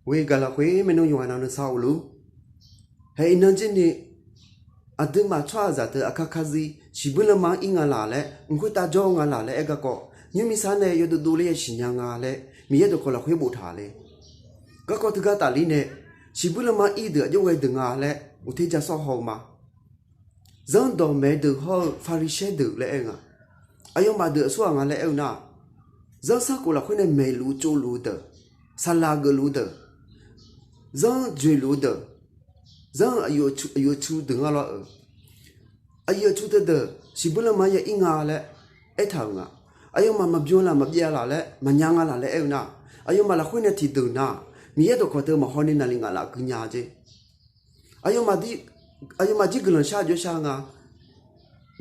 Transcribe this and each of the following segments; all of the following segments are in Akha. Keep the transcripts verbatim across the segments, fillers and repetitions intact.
Ghoe gaq lafkhoer maeqnan yawqghaq navluf nuisar of luf. Hae iqnan jirni, aqduimaf tsawrhaqzaq teu aqkar kar zir shiqbuir lanma-anr ir nga laq laer, mq khoertav jawr-eu nga laq laer aer garkawv, nymrmisar nae yawdovdov ler yasiq nya nga laer Miqyaer dawqkawq lafkhoer boftaq le. Garkawv teugar tafler nae, shiqbuir lanma-anr ir deuq aqjox ghae deuq nga laer uqter ja sawr haw-eu ma. Zanrdawq maeq-eu deuq hawr-eu Paqliqsaer deuq laer aer-eu nga. Aqyawfmaf deuq aqsurghaq nga laer aer-eu nar-aq, zanrsanrkhof lafkhoer nae maeqluf tsovluf-eu deuq, saqlaq geufluf-eu deuq, zanr dzoeqluf-eu deuq, zanr aqyuif aqtsu deuq nga lawr-euq. Aqyuif aqtsu teudeuq shiqbuir lanma-anr ya ir nga laer aertaq-euq nga. Aqyawfmaf maqbyan laf maqbyav laf laer maqnya nga laq laer aer-eu nar-aq, aqyawfmaf lafkhoer nae tiqdeuq nar-aq, Miqyaer dawqkawq teu maqhaw ni naqli ngaf laf gui nya jeq. Aqyawfmaf jir guiqlanq shar jawr shar nga.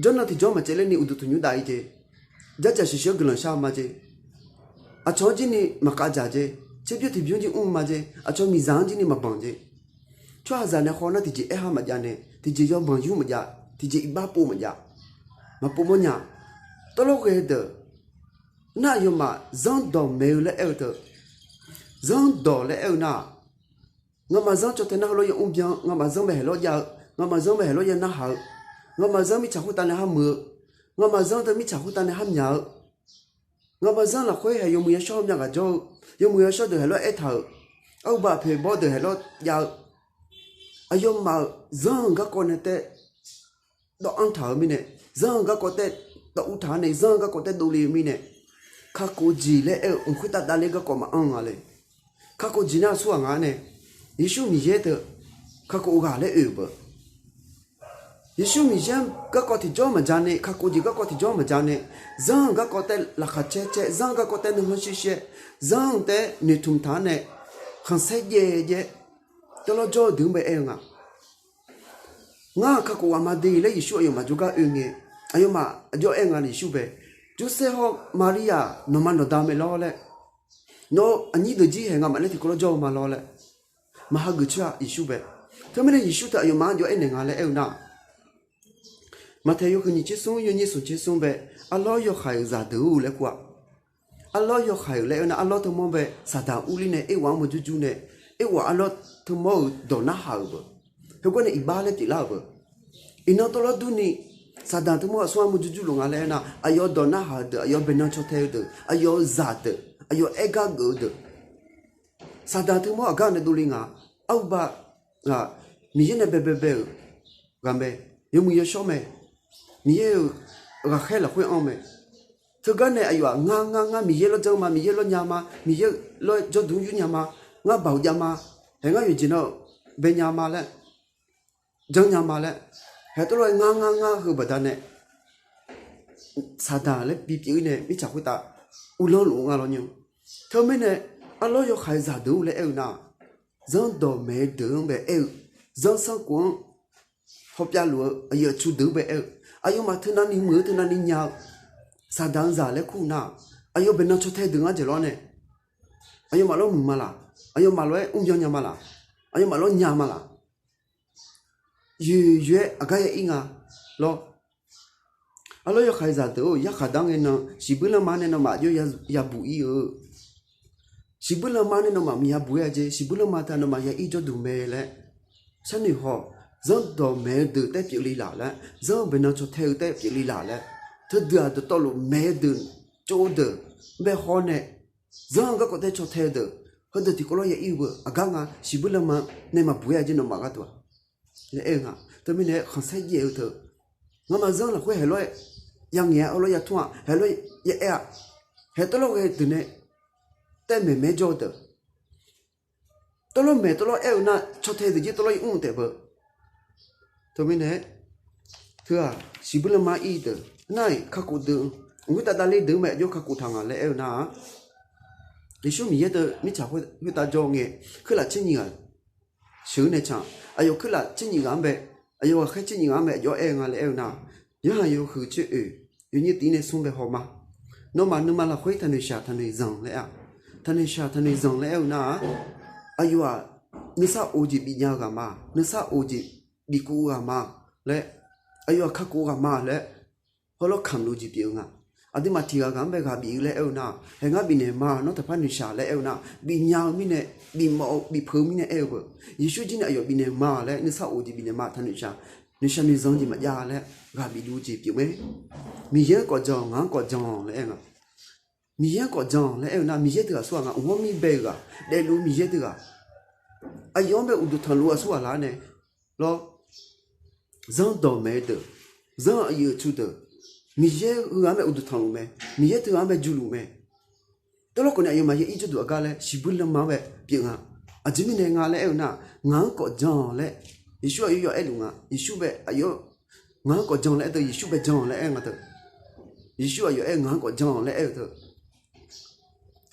Jawrnan tiqjawr maqcaevler ni uqduq tanqnymr dav-ir jeq. Jardzaq sheuqsheuq-anr guiqlanq shar-eu ma jeq. Aqcawq-anr jir ni maqkhav dzaq jeq. Tserbymr tiqbymr jir mr-eu ma jeq. Aqcawq miqzaq-anr jir ni maqbanq jeq. Tsawrhaqzaq nae haw nar tiqjeq aerha maqjav nae, tiqjeq yawbanq yur maqjav, tiqjeq iqbax pov maqjav, maqpov mawrnya. Tawvlawr ghae deuq nar, aqyawfmaf zanrdawq maeq-eu laer aer-eu teu, zanrdawq laer aer-eu nar-aq, ngamaf zanr caw tae nar heulof-aer ya mrbyan, ngamaf zanr bae haeq lawr jav-eu, ngamaf zanr bae haeq lawr ya narhaq-eu, ngamaf zanr mirtsaq khoertav nae har muiq-eu, ngamaf zanr teu mirtsaq khoertav nae har myaq-eu, ngamaf zanr lafkhoer haeq yawmuiq yawshawr-eu myav ghaq jawr-eu, yawmuiq yawshawr deuq haeq lawr aertaq-euq, arhuba poeq bawr deuq haeq lawr jav-eu, aqyawfmaf-euq zanr-eu garkawv nae taev dawv-anr taq-eu mirnae, zanr-eu garkawv taev dawv ur taq-anr nae, zanr-eu garkawv taev dovle-eu mirnae, kakhof jeq laer aer-eu mq khoertav davler garkawv maqanr nga le. Kakhof jeq nar aqsurghaq nga nae, Yeqsur Miqyaer teu kakhof ghaq laer oe-euq beu. Yeqsur Miqyaer garkawv tiqjawr maqja nae, kakhof jeq garkawv tiqjawr maqja nae, zanr-eu garkawv taev laqkhaq caer caer, zanr-eu garkawv taev nuikhanr shir shir-aer, zanr-eu taev noeqtmq taq-anr nae, khanqsaer jaev jaev tawvlawr jawr-eu deuq-anr bae aer-eu nga. Ngar-aq kakhof ghaq ma de laer Yeqsur aqyawfmaf jawrgar oe ngae, aqyawfmaf aqjox aer nga Yeqsur bae, Jorsaev hawr Maqri-aq, nawqma nawqda mae lawr laer, nawr aqnyir deuq jir haeq ngamaf nae tiqkawv lawr jawr-eu ma lawr laer, maq hageuf coer-a Yeqsur bae. Teumirnae Yeqsur teu aqyawfmaf-anr aqjox aernaeq nga laer aer-eu nar-aq, Maqtaeq yawhuiq nyiq tser smr yawnyir smq tser smr bae, arlawr yawhaiq-euq zaqdeuq-or laer kur-aq. Arlawr yawhaiq-euq laer aer-eu nar, arlawr teumawr bae Saqdaq urler nae erghaf-anr mawjur jur nae, erghaf arlawr teumawr-euq dawq narhaq-euq beu. Heugar nae iqbax laer pyeuflar-euq beu. Iqnan tawvlawr durni, Saqdaq teumawr aqsur-anr mawjur jur luf nga laer aer-eu nar, aqyawf dawq narhaq-eu deuq, aqyawf baeqnan caw tae-eu deuq, aqyawf-euq zaqdeuq, aqyawf aer gar geuf-eu deuq, Saqdaq teumawr aqgar nae dovle nga. Arhuba ghaq, Miqyaer nae baebae bae-euq ghaq mae, yawmuiq yawshawr mae, Miqyaer-euq ghaqkhaer lafkhoer anr mae. Teugar nae aqyawf-aq ngar ngar ngar Miqyaer lawr janr ma, Miqyaer lawr nya ma, Miqyaer lawr jawrduq yur nya ma, ngar baoq jav ma, haeq ngar yawqjeq nan-euq bae nya ma laer, janr nya ma laer, haeq tawvlawr-aer ngar ngar ngar heu baqdanae, Saqdaq laer bipyeuf-ir nae mirtsaq khoertav uvlanr luf-eu nga lawr nymr. Teumirnae arlawr yawhaiq-eu zaqdeuq-or laer aer-eu nar-aq, zanrdawq maeq-eu deuq-anr bae aer-eu, zanrsanrkhof-anr hawpyav luf-eu aqyuif aqtsu deuq-anr bae aer-eu, aqyawfmaf teunav ni muiq-eu teunav ni nya-eu Saqdaq-eu zaq laer kur nar-aq, aqyawf baeqnan caw tae deuq ngar dzaeq lawr nae, aqyawfmaf lawr muiq ma laq? Aqyawfmaf lawr-aer mrbyan nya ma laq? Aqyawfmaf lawr nya ma laq? Yoeq yoeq-aer aqgar ya ir nga lawr. Arlawr yawhaiq zaqdeuq-or, yarkhaq dar ngae nan shiqbuir lanma nae nawmaf aqjox yabuq ir-eu, shiqbuir lanma nae nawmaf maqya buq-ir-a jeq, shiqbuir lanma teu nawmaf ya ir jawrduq mae laer. Sharnoeq haw, zanrdawq maeq-eu deuq taef pyeufle laq laer, zanr-eu baeqnan caw tae-eu taef pyeufle laq laer, teudeuq-aq dawqtawvluf maeq-eu deuq, tsov-eu deuq, bae haw nae, zanr-eu garkawv taef caw tae-eu deuq, heudeuq tiqkawv lawr ya ir-eu beu. Aqgar nga shiqbuir lanma nae maqbuq-ir-a jeq nawmaf gharduq-aq laer aer-eu nga. Teumirnae khanqsaer jaev-eu teu, ngamaf zanr lafkhoer haeq lawr-aer ya ngaeq-a, hawlawr ya tmr-a, haeq lawr ya aer-a, haeq tawvlawr ghae deuq nae taef maeq maer jawr-eu deuq, tawvlawr maeq tawvlawr aer-eu nar caw tae deuq jir tawvlawr ya mr-eu taef beu. Teumirnae, teu-aq shiqbuir lanma ir deuq nar-iq kakhof deuq, mq khoertav davler deuq mae aqjox kakhof taq nga laer aer-eu nar-aq, Yeqsur Miqyaer teu mirtsaq khoertav jawr ngae, kuirlaf tser nyiq ghaq sheuq-eu nae can, aqyawf kuirlaf tser nyiq ghaq-anr bae, aqyawf ghaqkhaer tser nyiq ghaq-anr bae aqjox aer-eu nga laer aer-eu nar, Yorhaq yawhuiq tser oeq yawnyir tiq-ir nae smr bae haw ma. Nawmaf nuima lafkhoer taqnoeq shaq taqnoeq zanq laer-a, taqnoeq shaq taqnoeq zanq laer aer-eu nar-aq, aqyawf-aq nuisar of-eu jeq bifnya-eu ghaq ma, nuisar of-eu jeq bifkuv-eu ghaq ma laer, aqyawf-aq kakhof ghaq ma laer, hawlawr kamq luf-eu jeq pyeuf-eu nga. Aqduimaf tiq ghaq ghaq-anr bae ghaq bif-eu laer aer-eu nar, hae ngar bifnaeq ma, nawr taqpar noeqshaq laer aer-eu nar, bifnya-eu mirnae, bifmawf-eu bifpeuq-eu mirnae aer-eu beu. Yeqsur jir nae aqyawf bifnaeq ma laer nuisar of jeq bifnaeq ma, taq noeqshaq, noeqshaq noeqzanq jeq maqjav laer ghaq bifluf-eu jeq pyeuf mae. Miqyaer-anr khawf jan, ngaq-anr khawf jan laer aer nga. Miqyaer-anr khawf jan laer aer-eu nar, Miqyaer teughaq aqsurghaq nga, mq-anr mir bae-eu ghaq, daefluf-eu Miqyaer teughaq, aqyawf-anr bae uqduq tanqluf-eu aqsurghaq lar nae lawr, zanrdawq maeq-eu deuq, zanr aqyuif aqtsu deuq, Miqyaer heu-anr bae uqduq tanqluf mae, Miqyaer teughaq-anr bae juluf mae. Tawvlawr khawf ni aqyawfmaf yaer ir jawrduq aqgar laer shiqbuir lanma-anr bae pyeuf nga. Aqjeq mirnae nga laer aer-eu nar, ngaq-anr khawf jan laer Yeqsur aqyawf yawf aerluf nga. Yeqsur bae aqyawf, ngaq-anr khawf jan laer aer-eu teu, Yeqsur bae jan laer aer nga teu. Yeqsur aqyawf aer-eu ngaq-anr khawf jan laer aer-eu teu.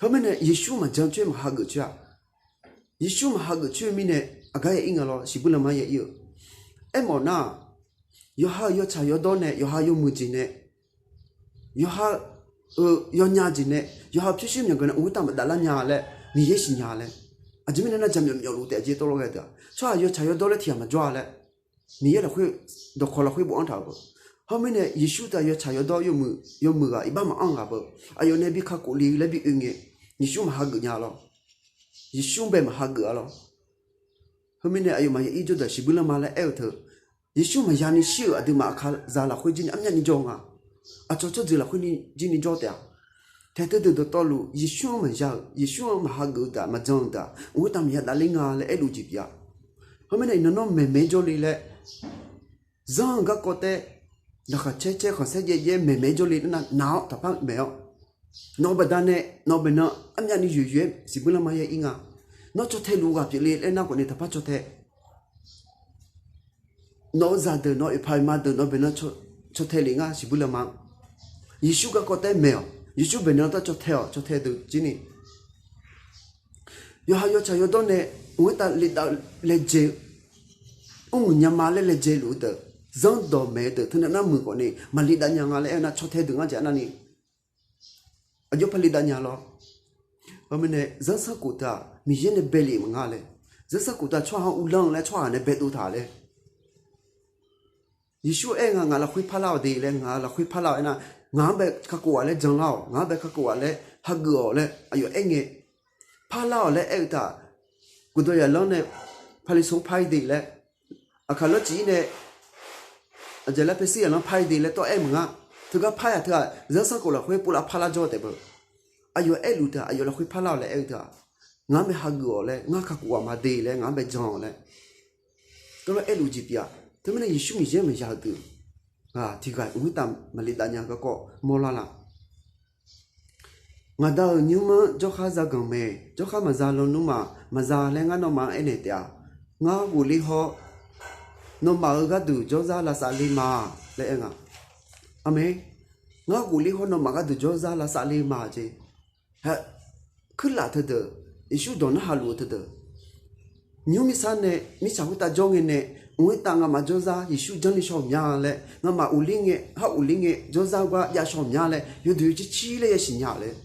Heumirnae Yeqsur maqjan coer, maq hageuf coer-aq, Yeqsur maq hageuf coer-eu mirnae aqgar yaer ir nga lawr, shiqbuir lanma-anr yaer ir-eu. Aermawf nar-aq, yawqha-euq yawtsaq yawdawr nae, yawqha yawmuiq jeq nae, yawqha-euq yawnya jeq nae, yawqha pyurshuir myawqganq nae mq khoertav maqdavlar nya laer Miqyaer siqnya laer. Aqjeq mirnae nar, jaqmyawf myawfluf taef-a jeq tawvlawr ghae deuq-aq, tsawrhaq yawtsaq yawdawr laer tiq ghaq maqjawr-a laer Miqyaer lafkhoer, dawqkawq lafkhoer bofanr taq-euq beu. Heumirnae Yeqsur teu-aq yawtsaq yawdawr yawmuiq, yawmuiq ghaq iqbax maqanr ghaq beu. Aqyawf nae bi kakhof le-eu laer bi oe ngae, Yeqsur maq hageuf nya lawr. Yeqsur bae maq hageuf-a lawr. Heumirnae aqyawfmaf yaer ir jawrduq-aq shiqbuir lanma laer aer-eu teu, Yeqsur maqya ni shir-euq aqduimaf aqkaqzaq lafkhoer jir ni armyavni jawr nga. Aqcawq tsawrjeuq lafkhoer ni jir ni jawr taef-a. Taeq teudeuq dawqtawvluf Yeqsur-anr maqya-euq, Yeqsur-anr maq hageuf-eu deuq-aq, maqjan-euq deuq-aq, mq khoertav maqya davler nga laer aerluf jeq pyeuf-a. Heumirnae iqnan nawr maeqmaeq-aer jawrle laer, zanr-eu garkawv taer, daqkhaq caer caer khanqsaer jaev jaev maeqmaeq-aer jawrle nar, naq-awr taqpar maeq-awr, nawq-eu baqdanae nawq-eu baeqnan armyavni yoeq yoeq-aer shiqbuir lanma yaer ir nga. Nawr caw tae luf ghaq pyeufle laer nar khawf ni taqpar caw tae. Nawq-eu zaqdeuq, nawq-eu oeqpaq oeqma deuq, nawq-eu baeqnan caw tae le ngar shiqbuir lanma-anr. Yeqsur garkawv taer maeq-awq, Yeqsur baeqnan taer caw tae-awq, caw tae deuq jir ni. Yawqha yawtsaq yawdawr nae mq khoertav le dav-eu laejae-eu, mrmuiq nya ma laer laejae luf-eu deuq, zanrdawq maeq-eu deuq teunav nar muiq khawf ni maqle dav nya nga laer aer-eu nar, caw tae deuq ngar jeq arnavni aqjox par le dav nya lawr. Heumirnae zanrsanrkhof teu-aq Miqyaer nae bae lef maqnga laer, zanrsanrkhof teu-aq tsawrhaq-anr uvlanr laer tsawrhaq nae bae dov taq laer. Yeqsur aer nga, ngaq lafkhoer parlar-awq de laer, ngaq lafkhoer parlar-awq aernar, ngaq-anr bae kakhof ghaq laer janlar-awq, ngaq-anr bae kakhof ghaq laer hageuf-awq laer aqyawf aer ngae, parlar-awq laer aer-eu teu-aq, guqdawq yaqlanr nae Paqliqsaer-anr par-ir de laer, aqkaq lanrcif-ir nae aqjeq laer Paqliqsaer yaqlanr par-ir de laer tawr aer maqnga. Teugar par-ir-aq teu-aq, zanrsanrkhof lafkhoer povlav parlar jawr taef beu. Aqyawf aerluf teu-aq, aqyawf lafkhoer parlar-awq laer aer-eu teu-aq, ngaq-anr bae hageuf-awq laer, ngar kakhof ghaq ma de laer, ngaq-anr bae jan-awq laer tawvlawr aerluf jeq pyeuf-a. Teumirnae Yeqsur Miqyaer maqya-eu deuq ghaq tiq ghaq mq khoertav maqle dav nya garkawv mawrlar la. Ngaq Da-euq nymr-anr jawrkhar zaganq mae. Jawrkhar maqza lawnmr-aq, maqza laer ngar nawmaf-anr aernaeq taef-a. Ngar ghofler hawr nawmaf-euq gharduq jawrzar lavsav le ma laer aer nga. Aqmeq. Ngar ghofler hawr nawmaf gharduq jawrzar lavsav le ma jeq. Kuirlaf teudeuq, Yeqsur dawq narhaq luf-eu teudeuq, nymr mirtsaq nae, mirtsaq khoertav jawr ngae nae, mq khoertav ngamaf jawrzar Yeqsur janrle shaw-euq mya laer, ngamaf uqler ngae, har uqler ngae jawrzar gar jav shaw-euq mya laer yawduq yawcir cir laer yasiq nya laer.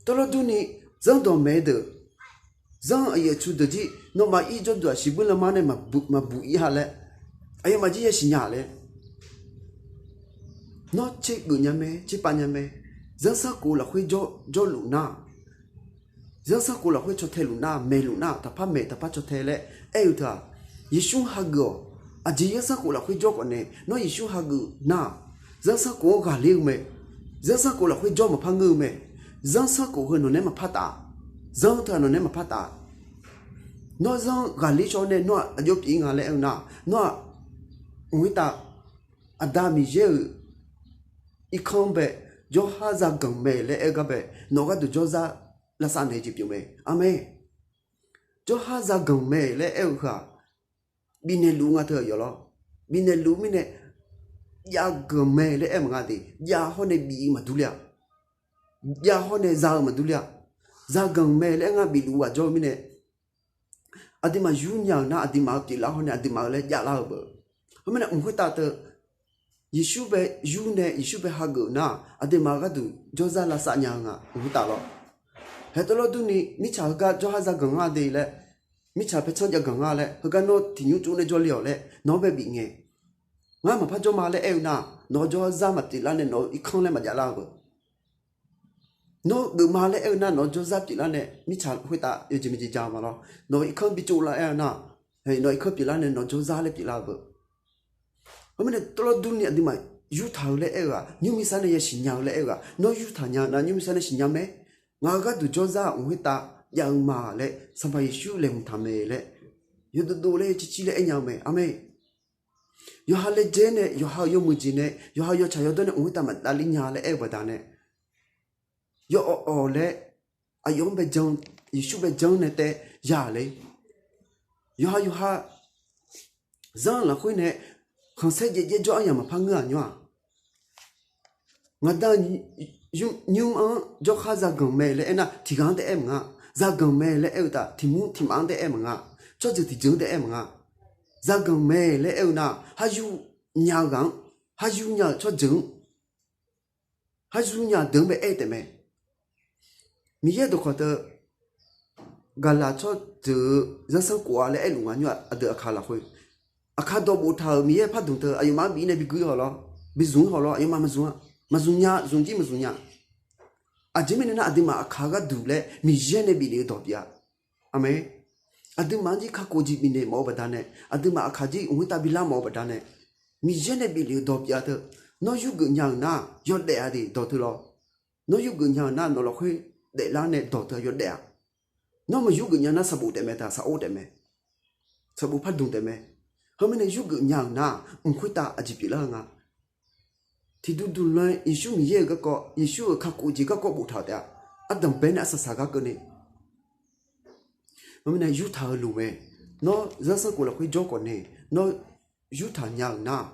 Tawvlawr durni, zanrdawq maeq-eu deuq, zanr aqyuif aqtsu deuq jir nawmaf ir jawrduq-aq shiqbuir lanma nae maqbuq ir-a laer, aqyawfmaf jir yasiq nya laer. Nawr tsergeuf nya mae, tserpav nya mae. Zanrsanrkhof lafkhoer jawrluf nar, zanrsanrkhof lafkhoer caw tae luf nar, maeqluf nar, taqpar maeq taqpar caw tae laer aer-eu teu-aq, Yeqsur-anr hageuf-awq. Aqjeq zanrsanrkhof lafkhoer jawr khawf nae nawr Yeqsur hageuf nar-aq, zanrsanrkhof-anr ghaqler-eu mae. Zanrsanrkhof lafkhoer jawr maqpar ngeur-eu mae. Zanrsanrkhof heu nawq naeq-aer maqpar taf. Zanr teu-aq nawq naeq-aer maqpar taf. Nawr zanr ghaqler shaw nae nawr-aq aqjox pyeuf-ir nga laer aer-eu nar, nawr-aq mq khoertav Aqda Miqyaer-euq irkanr-anr bae, jawrhar zaganq mae laer aer-eu gar bae, nawq gharduq jawrzar lavsav naeq-eu jeq pyeuf mae. Aqmeq. Jawrhar zaganq mae laer aer-eu heu-aq, bifnaeq luf nga teu-aq yawf lawr. Bifnaeq luf mirnae, jav ganq mae laer aer maqnga de. Jav hawr nae bif-eu maqdur le-a. Jav hawr nae za-eu maqdur le-a. Zaganq mae laer aer ngar bifluf ghaq jawr-eu mirnae, aqduimaf yur nya-euq nar, aqduimaf-euq pyeuflar hawr nae aqduimaf-eu laer javlar-eu beu. Heumirnae mq khoertav teu, Yeqsur bae yur nae Yeqsur bae hageuf nar, aqduimaf gharduq jawrzar lavsav nya-eu nga mq khoertav lawr. Haer tawvlawr durni, mirtsaq heugar jawrhar zaganq nga de laer, mirtsaq paertsanr jav ganq nga laer, heugar nawr tiqnymr tsov nae jawrle-awq laer nawq-anr bae bif ngae, ngar maqpar jawr ma laer aer-eu nar, Nawq-eu jawrzar maqpyeuflar nae nawq-eu irkanr laer maqjav lar-eu beu. Nawr geufma laer aer-eu nar, nawq-eu jawrzar pyeuflar nae mirtsaq khoertav yawjeq maqjeq ja-eu ma lawr. Nawq-eu irkanr bi tsovlar aer-eu nar, nawq-eu irkanr pyeuflar nae nawq-eu jawrzar laer pyeuflar-eu beu. Heumirnae tawvlawr durni aqduimaf yurtaq-eu laer aer-eu-aq, nymrmirsar nae yasiq nya-eu laer aer-eu-aq, nawr yurtaq nya-eu nar nymrmirsar nae siqnya mae. Ngaq-eu gharduq jawrzar-aq mq khoertav jav-eu ma laer Sanqpaq Yeqsur laeqhmq taq mae laer, yawdovdov laer yawcircir laer aernya-eu mae. Aqmeq. Yawqha laejae nae yawqha-euq yawmuiq jeq nae yawqha-euq yawtsaq yawdawr nae mq khoertav maqdav ler nya laer aer-eu baqdanae, yawawq awq laer aqyawf-anr bae jan, Yeqsur bae jan nae taev ya le. Yawqha yawqha zanr lafkhoer nae khanqsaer jaev jaev jawr aryamq maqpar ngeur-aq nymr-aq. Ngaqda nymr-anr jawrkhar zaganq mae laer aernar tiqghaq-anr taef aer maqnga. Zaganq mae laer aer-eu taf tiqmur tiqmaf-anr taef aer maqnga. Tsawrjeuq tiqjeuq-anr taef aer maqnga. Zaganq mae laer aer-eu nar, haryur nya-eu ghaq-anr, haryur nya-euq tsawrjeuq-anr, haryur nya-eu deuq-anr bae aer taef mae. Miqyaer dawqkawq teu gaqlaq tsawrjeuq-eu zanrsanrkhof-a laer aerluf nga nymr-aq, aqdui aqkaq lafkhoer aqkaq dawq boftaq-euq Miqyaer pardmq teu aqyawfmaf-anr bif-ir nae bi guir haw lawr, bi zmq-ir haw lawr, aqyawfmaf maqzmq-a, maqzmq nya, zmq jir maqzmq nya. Aqjeq mirnae nar aqduimaf aqkaq gharduq laer Miqyaer nae bif lef-eu dawq pyeuf-a. Aqmeq. Aqduimaf-anr jir kakhof jeq bifnaeq mawf-eu baqdanae, aqduimaf aqkaq jir mq khoertav bi lar mawf-eu baqdanae, Miqyaer nae bif lef-eu dawq pyeuf-a teu. Nawr yurgeuf nya-euq nar yawdaef-a de dawq teu lawr. Nawr yurgeuf nya-euq nar nawq lafkhoer daeflar nae dawq teu yawdaef-a. Nawr maqyurgeuf nya nar sanqbof taef mae taq saqor taef mae. Sanqbof pardmq taef mae. Heumirnae yurgeuf nya-euq nar mq khoertav aqjeq pyeuflar-eu nga. Tiqduq duqlan-eu Yeqsur Miqyaer-euq garkawv, Yeqsur-euq kakhof jeq garkawv boftaq-euq taef-a. Ardanqbae nae arsaq saq gar keuvni Heumirnae yurtaq-eu loq mae. Nawr zanrsanrkhof lafkhoer jawr khawf nae, nawr yurtaq nya-euq nar,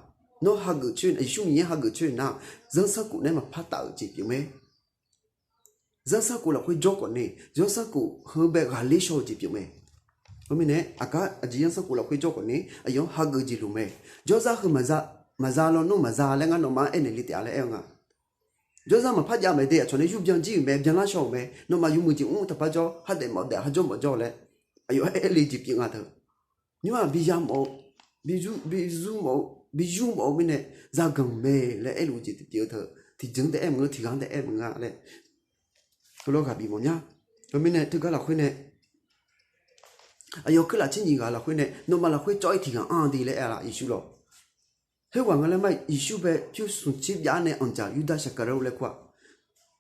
nawr hageuf coer, Yeqsur Miqyaer hageuf coer nar, zanrsanrkhof nae maqpar taf-euq jeq pyeuf mae. Zanrsanrkhof lafkhoer jawr khawf nae zanrsanrkhof heu bae ghaqler shaw-eu jeq pyeuf mae. Heumirnae aqgar aqjeq zanrsanrkhof lafkhoer jawr khawf nae aqyawf-anr hageuf jeq loq mae. Jawrzar heu maqza, maqza lawnmr maqza laer ngar nawmaf-anr aernaeq le taef-a laer aer-eu nga. Jawrzar maqpar jav mae de, aqcawq nae yur byan jir-euq mae, byanlar shaw-euq mae, nawmaf yawmuiq jeq mr taqpar jawr, hardaef mawf daef, harjawr mawf jawr laer aqyawf aer le jeq pyeuf nga teu. Nymr-aq bi ya mawf-eu, bi yur mawf-eu, bi yur mawf-eu mirnae zaganq mae laer aerluf-eu jeq tiqpyeuf-eu teu, tiqjeq-anr taef aer maqngeur, tiqghaq-anr taef aer maqngeur laer heulof ghaq bif mawf mya. Heumirnae teugar lafkhoer nae aqyawf kuirlaf tser nyiq ghaq lafkhoer nae nawmaf lafkhoer cawv-ir tiqghaq anr-a de laer aer-a Yeqsur lawr. Khoerghaq nga laer ma, Yeqsur bae pyursmq tser byav nae anqdzaq Yurdav Saqkaqlaur laer kur-aq.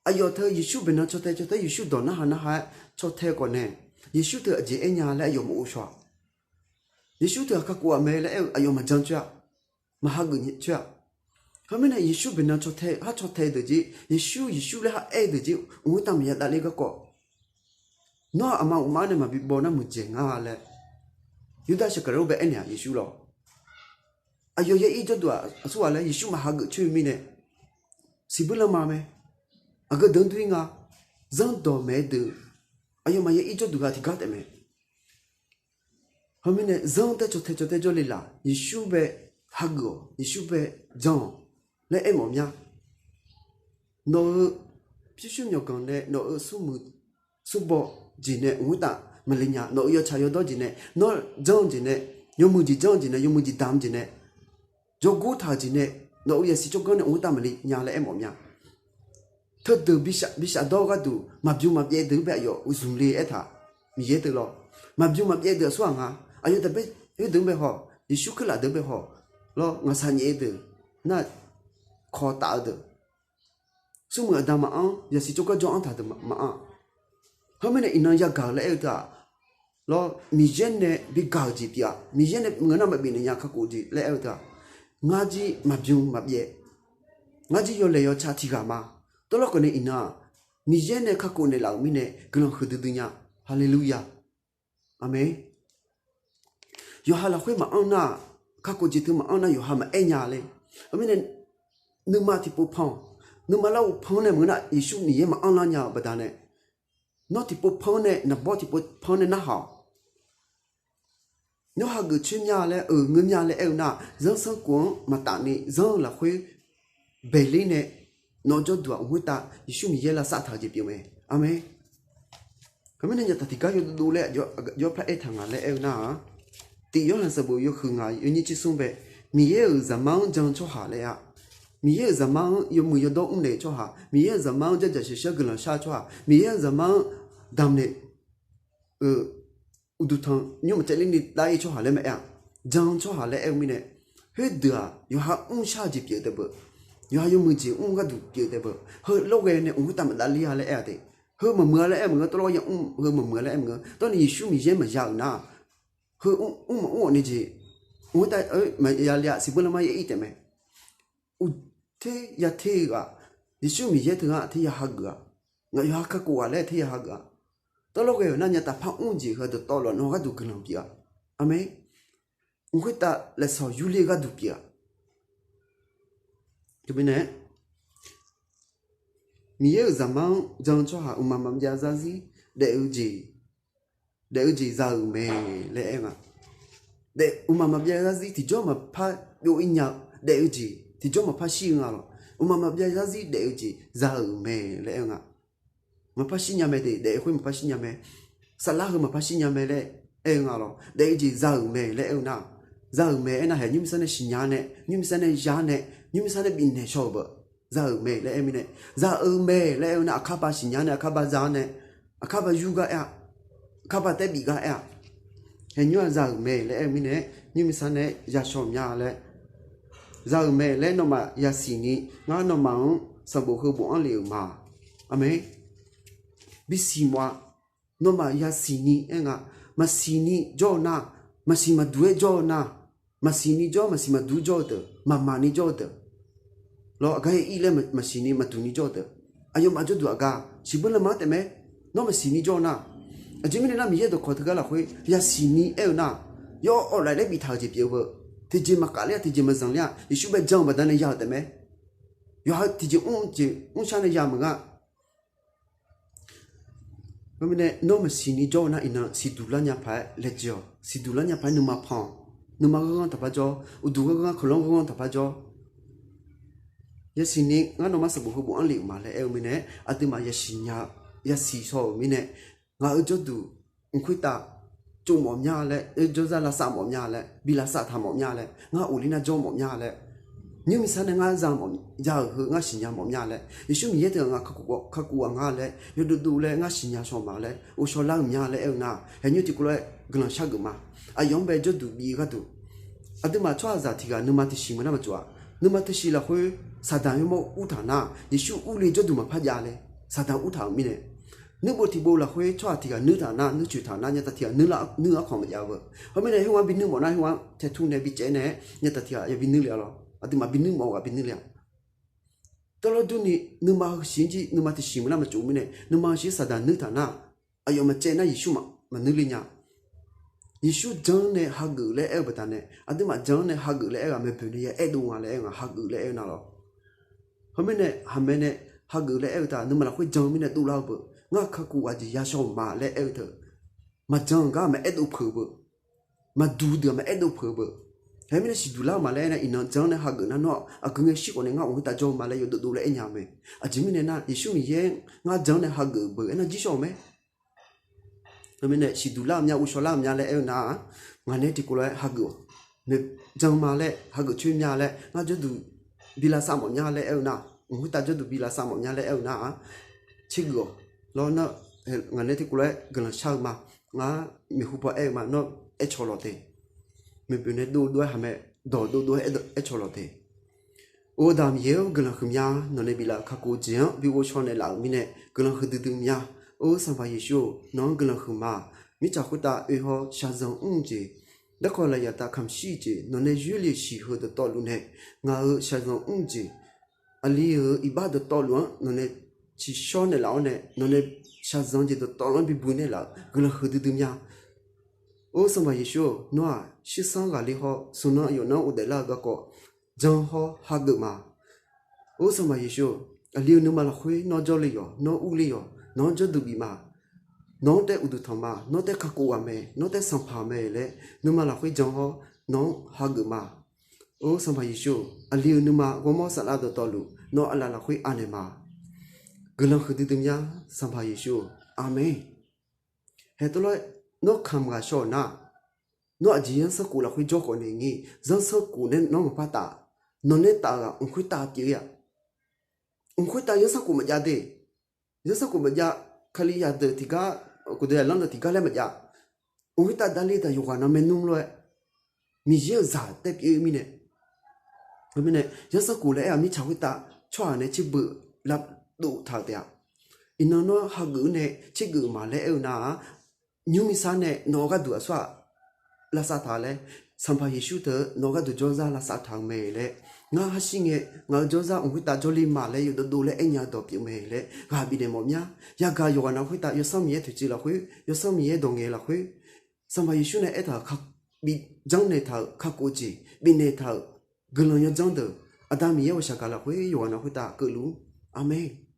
Aqyawf teu Yeqsur baeqnan caw tae caw tae Yeqsur dawq narhaq narhaq-aer caw tae khawf nae, Yeqsur teu aqjeq aer nya laer aqyawf maqghov shaw-aq. Yeqsur teu-aq kakhof-aq mae laer aer-eu aqyawf maqjan coer-a, maq hageuf coer-a. Heumirnae Yeqsur baeqnan caw tae, har caw tae deuq jir, Yeqsur Yeqsur laer har aer deuq jir, mq khoertav maqya davler garkawv, nawr aqma uqma nae maqbi baw nar muiqdzaeq nga laer Yurdav Saqkaqlaur bae aernaeq-aq Yeqsur lawr. Aqyawf yaer-ir jawrduq-aq aqsurghaq laer Yeqsur maq hageuf coer-eu mirnae, siqbuir lanma mae, aqgeu deuq-anr dur-ir nga, zanrdawq maeq-aer deuq, aqyawfmaf yaer-ir jawrduq ghaq tiqgar taef mae. Heumirnae zanr tae caw tae caw tae jawrle laf, Yeqsur bae hageuf-awq, Yeqsur bae jan-awq laer aermawf mya. Nawq-euq pyurshuir myawqganq nae nawq-euq smrmuiq smrbaw jeq nae mq khoertav maqle nya, nawq-euq yawtsaq yawdawr jeq nae, nawr janr-eu jeq nae, yawmuiq jeq janr-eu jeq nae, yawmuiq jeq damq jeq nae, jawrgor taq-euq jeq nae, nawq-euq yasiq tsawrganr nae mq khoertav maqle nya laer aermawf mya. Teudeuq bi shafdawr-eu gharduq maqbymr maqbyaev deuq bae aqyawf zmqle aertaq Miqyaer deuq lawr. Maqbymr maqbyaev deuq aqsurghaq nga, aqyawf taqbae, khoerdeuq-anr bae haw, Yeqsur Kirlaf deuq-anr bae haw, lawr ngaqshaq nyaef-eu deuq nar, kawq taf-eu deuq, smrmuiq aqda maqanr, yasiq tsawrganr jawr-anr taq deuq maqanr. Khoermirnae iqnan yagaq-eu laer aer-eu teu-aq, lawr Miqyaer nae bi gaq-euq jeq pyeuf-a, Miqyaer nae ngeur nar maqbif naeq nya kakhof jeq laer aer-eu teu-aq, ngar jir maqbymr maqbyaev, ngar jir yawlaeq yawca tiqghaq ma. Tawvlawr khawf nae iqnan-aq, Miqyaer nae kakhof naeqlaf-euq mirnae guiqlanq huiqdui dui nya. Haleluya. Aqmeq. Yawqha lafkhoer maqanr nar-aq, kakhof jeq teu maqanr nar yawqha maqaer nya ler. Khoermirnae, nuima tiqpov pan-awq. Nuima larghov pan-anr nae maqngeur nar Yeqsur Miqyaer maqanr lar nya-eu baqdanae, nawr tiqpov pan-anr nae, naqbawr tiqpov pan-anr nae narhaq-awq. Nawr hageuf coer mya laer, euq ngeur mya laer aer-eu nar-aq, zanrsanrkhof-anr maqtaf ni zanr-eu lafkhoer baeqler nae, nawq-eu jawrduq-aq mq khoertav Yeqsur Miqyaer lavsav taq-eu jeq pyeuf mae. Aqmeq. Khoermirnae, yataq tiqgar yawdov dov laer aqjox-aer par aertaq nga laer aer-eu nar-aq, Tiq Yorhaq sanqbof yawhuiq ngaq yawnyir tsersmr bae, Miqyaer-euq Zaqmar-anr jan-eu tsawrhaq laer-a. Miqyaer-euq zaqmar-anr yawmuiq yawdawr mrnaeq-eu tsawrhaq, Miqyaer-euq zaqmar-anr jardzaq shaqshaq guiqlanq shar-eu tsawrhaq, Miqyaer-euq zaqmar-anr damqnaeq-euq uqduq tanq nymr maqcaevler ni dav-ir tsawrhaq laer maqaer-aq, jan-eu tsawrhaq laer aer-eu mirnae, khoerdeuq-aq yawqha mrshar-eu jeq pyeuf-eu taef beu, yawqha yawmuiq jeq mr gharduq pyeuf-eu taef beu, heu lawrghae nae mq khoertav maqdav ler-a laer aer-a te. Heu maqmuiq-a laer aer maqngeur, tawvlawr ya mr, heu maqmuiq-a laer aer maqngeur. Tawrni Yeqsur Miqyaer maqya-euq nar, heu mr maqmr-awq ni jeq, mq khoertav maqya le-a siqbeur lanma yaer-ir taef mae. Uqter ya ter-eu ghaq, Yeqsur Miqyaer teu ngar ter ya hageuf-a. Ngaq yawqha kakhof ghaq laer ter ya hageuf-a. Tawvlawr ghae-euq nar nya taf par mr jeq heu dawqtawvluf nawr gharduq guiqlanq pyeuf-a. Aqmeq. Mq khoertav lafsawq yurler-eu gharduq pyeuf-a. Teumirnae Miqyaer-euq zaqmar-anr jan-eu tsawrhaq mqmaq maqbyav zarzir daef-eu jeq, daef-eu jeq za-euq mae laer aer nga. Mqmaq maqbyav zarzir tiqjawr maqpar byov-ir nya-eu, daef-eu jeq tiqjawr maqpar shir-eu nga lawq. Mqmaq maqbyav zarzir daef-eu jeq za-euq mae laer aer nga. Maqpar shir nya mae de, daef-eu khoer maqpar shir nya mae. Saflar heu maqpar shir nya mae laer aer-eu nga lawq. Daef-eu jeq za-euq mae laer aer-eu nar, za-euq mae aernar haeq nymrsar nae siqnya nae, nymrsar nae ya nae, nymrsar nae bifnaeq shaw-euq beu, za-euq mae laer aer mirnae, za-eu mae laer aer-eu nar aqkar ba siqnya nae, aqkar ba za nae, aqkar ba yur gar aer-a, aqkar ba taer bif gar aer-a. Haeq nymr-aq za-euq mae laer aer-eu mirnae, nymrsar nae ya shaw mya laer, za-euq mae laer nawmaf yasiq ni ngar nawmaf-anr sanqbof heubof anr lef-euq ma. Aqmeq. Bisiq mawf-a. Nawmaf yasiq ni aer nga. Maqsiq ni jawr-eu nar, maqsiq maqduq-aer jawr-eu nar, maqsiq ni jawr, maqsiq maqduq jawr-eu deuq, maqmaq ni jawr-eu deuq, lawr aqgar yaer-ir laer maqsiq ni maqduq ni jawr-eu deuq, aqyawfmaf jawrduq aqgar siqbeur lanma-anr taef mae. Nawr maqsiq ni jawr-eu nar, aqjeq mirnae nar Miqyaer dawqkawq teugar lafkhoer yasiq ni aer-eu nar, yawawf laf laer biftaq-euq jeq pyeuf-eu beu, tiqjeq maqkhav ler-a, tiqjeq maqzanq ler-a, Yeqsur bae jan-eu baqdanae ya-euq taef mae. Yawqha tiqjeq mr jeq mrshar nae ya maqnga. Khoermirnae nawr maqsiq ni jawr-eu nar iqnan siqduq lar nya paq-aer laejae-awq. Siqduq lar nya paq-aer nuima pan-awq. Nuima ghanrghanr taqpar jawr, uqduq ghanrghanr, keuqlanr ghanrghanr taqpar jawr. Yasiq ni ngar nawmaf sanqbof heubof anr lef-euq ma laer aer-eu mirnae, aqduimaf yasiq nya, yasiq shaw-euq mirnae, ngaq-euq jawrduq mq khoertav tsov mawf mya laer, jawrzar lavsav mawf mya laer, bi lavsav taq mawf mya laer, ngar ghofler nar jawr mawf mya laer, nymrsar nae ngar za mawf, za-euq heu ngar siqnya mawf mya laer, Yeqsur Miqyaer teu-aq ngaq kakhof ghaq nga laer, yawdovdov laer ngar siqnya shaw ma laer ghovshaw lar-euq mya laer aer-eu nar, haeqnymr tiqkawv lof-aer guiqlanq shar geuf ma. Aqyawf-anr bae jawrduq bif-eu gharduq, aqduimaf tsawrhaqzaq tiq ghaq nuima tiqsiq meuq nar maqtsov-a. Nuima tiqsiq lafkhoer Saqdaq yawmawr urtaq nar, Yeqsur urle jawrduq maqpar jav laer Saqdaq urtaq-euq mirnae, nuirbof tiqbof lafkhoer tsawrhaq tiq ghaq nuirtaq nar, nuircoeq taq nar, nyataf tiq ghaq nuir-eu arkanq maqjav-eu beu. Khoermirnae khoergar bi nuir mawf nar, khoergar taetmr nae bi caev nae-aer nyataf tiq ghaq yabi nuir le-a lawr. Aqduimaf bi nuir mawf-eu ghaq bi nuir le-a. Tawvlawr durni nuima heusiq jir nuima tiqsiq meuq nar maqtsov mirnae, nuima heusiq Saqdaq nuirtaq nar, aqyawf maqcaev nar Yeqsur maqnuir le nya. Yeqsur jan-anr nae hageuf laer aer-eu baqdanae, aqduimaf jan-anr nae hageuf laer aer-eu ghaq maeqboeq nae ya aerdov nga laer aer-eu nga, hageuf laer aer-eu nar lawr. Khoermirnae haqmae nae hageuf laer aer-eu taq nuima lafkhoer jan-eu mirnae dovlar-eu beu. Ngar kakhof ghaq jeq yashawr-euq ma laer aer-eu teu, maqjan-eu gar maqaerdov peuq-eu beu. Maqduq deuq-aq maqaerdov peuq-eu beu. Haeq mirnae siqduq lar-eu ma laer aernar, iqnan jan-anr nae hageuf nar nawr aqgeu ngae shir khawf nae ngar mq khoertav jawr-eu ma laer yawdovdov laer aernya-eu mae. Aqjeq mirnae nar, Yeqsur Miqyaer ngar jan-anr nae hageuf-eu beu aernar jir shawr-eu mae. Khoermirnae siqduq lar-eu mya, ghovshaw lar-eu mya laer aer-eu nar-aq, ngaq nae tiqkawv lof-aer hageuf-awq. Jan ma laer, hageuf coer mya laer, ngar jawrduq bi lavsav mawf mya laer aer-eu nar, mq khoertav jawrduq bi lavsav mawf mya laer aer-eu nar-aq, tsergeuf-awq. Lawr nar, ngaq nae tiqkawv lof-aer guiqlanq shar-eu ma. Ngar maeqhu paw aer-eu ma, nawr aercawq lawq te. Maeqboeq nae dovdov-aer haqmae dawq dovdov-aer aercawq lawq te. Or Aqda Miqyaer-or, guiqlanq huiqmya. Nawq nae biflaf-euq kakhof jeq-anr bi ghovshaw naeqlaf-euq mirnae guiqlanq huiqdui dui mya. Or Sanqpaq Yeqsur-or, nawq-anr guiqlanq huiqma. Mirtsaq khoertav oe haw shaqzanq mr-eu jeq, darkawq lafyaq tav kamq shir-eu jeq, nawq nae yoerle-euq siq heu dawqtawvluf nae ngaq-euq shaqzanq mr-eu jeq, aqli-euq iqbax dawqtawvluf-anr nawq nae tsiqshawr naeqlaf-awr nae, nawq nae shaqzanq jeq dawqtawvluf-anr bi buq naeqlaf-euq guiqlanq huiqdui dui mya. Or Sanqpaq Yeqsur-or, nawr-aq shirsanr ghaqler haw smq nan aqyawf nar ghofdaef lar-eu garkawv jan haw hageuf ma. Or Sanqpaq Yeqsur-or, aqli-eu nuima lafkhoer nawr jawrle yawq, nawr urle yawq, nawq-anr jawrduq bif ma. Nawq-anr taef uqduq tanq ma, nawr taef kakhof ghaq mae, nawr taef sanqpaq mae laer nuima lafkhoer jan hawr nawq-anr hageuf ma. Or Sanqpaq Yeqsur-or, aqli-eu nuima ghawrmawr saflar dawqtawvluf nawr aqlaf lafkhoer anaeq ma. Guiqlanq huiqdui dui mya. Sanqpaq Yeqsur-or, aqmeq. Haeq tawvlawr-aer nawr kamq ghaq shaw-euq nar, nawr aqjeq zanrsanrkhof lafkhoer jawr khawf nae ngir, zanrsanrkhof nae nawr maqpar taf. Nawq nae taf-euq-aq mq khoertav pyeuf-ir-aq. Mq khoertav zanrsanrkhof maqjav de. Zanrsanrkhof maqjav, Kalizaq deuq tiqgar, khofdeuq-aq lanr deuq tiqgar laer maqjav. Mq khoertav davle taq yawqghaq navluf maernmr lof-aer Miqyaer-euq zaq taer pyeuf-ir mirnae, mirnae zanrsanrkhof laer aer-aq mirtsaq khoertav tsawrhaq nae tserbeuq lavdov taq-euq taef-a. Iqnan nawr hageuf-eu nae tsergeuf ma laer aer-eu nar-aq, nymr miqsar nae nawq-eu gharduq aqsur-aq lavsav taq laer, Sanqpaq Yeqsur teu nawq-eu gharduq jawrzar lavsav taq-eu mae laer, ngar hashir ngae ngaq-euq jawrzar mq khoertav jawrle ma laer yawdovdov laer aernya-eu dawq pyeuf mae laer ghaq bifnaeq mawf mya. Yagaq yawqghaq navluf khoertav Yawsanr Miqyaer toeqciv lafkhoer, Yawsanr Miqyaer dawq ngaeq lafkhoer, Sanqpaq Yeqsur nae aertaq-euq, bi janrnaeq taq-euq kakhof jeq bifnaeq taq-euq guiqlanq yawdzanr deuq, Aqda Miqyaer ghawqshaq gaq lafkhoer yawqghaq navluf khoertav keuvluf-ur. Aqmeq.